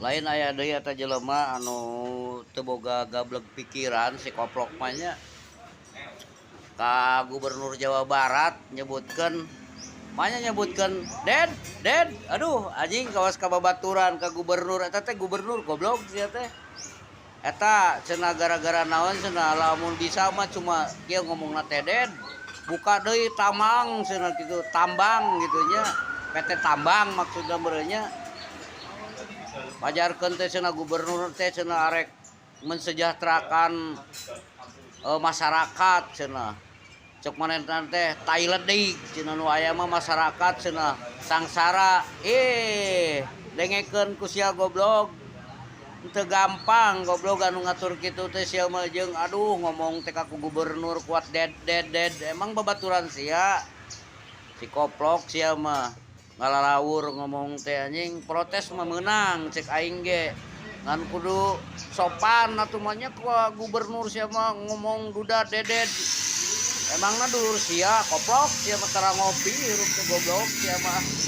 Lain aya deui eta jelema anu teu boga gableg pikiran, si koplok mah nya. Ka Gubernur Jawa Barat nyebutkeun, manya nyebutkeun ded ded. Aduh, anjing, kawas ka babaturan ka gubernur eta teh. Gubernur goblok sia teh. Eta cenah gara-gara naon cenah, lamun bisa mah cuma kieu ngomongna teh, "Ded, buka deui tambang," cenah kitu, tambang gitu nya, PT tambang maksudna meureun nya. Pajarkeun teh cenah gubernur teh cenah arek mensejahterakan masyarakat cenah. Cek manehna teh tai ledik cenah, nu aya mah masyarakat cenah sangsara. Eh, dengekeun ku sia, goblok. Teu gampang, goblok, anu ngatur kitu teh sia mah. Jeung aduh, ngomong teh ka ku gubernur kuat ded ded ded. Emang babaturan sia? Si koplok sia mah, ngalalawur ngomong teh, anjing. Protes mah meunang cek aing ge, ngan kudu sopan atuh mah nya. Ku gubernur sia mah ngomong duda deded, emangna dulur sia? Koplok sia mah, tara ngopi hirup teh, goblok sia mah.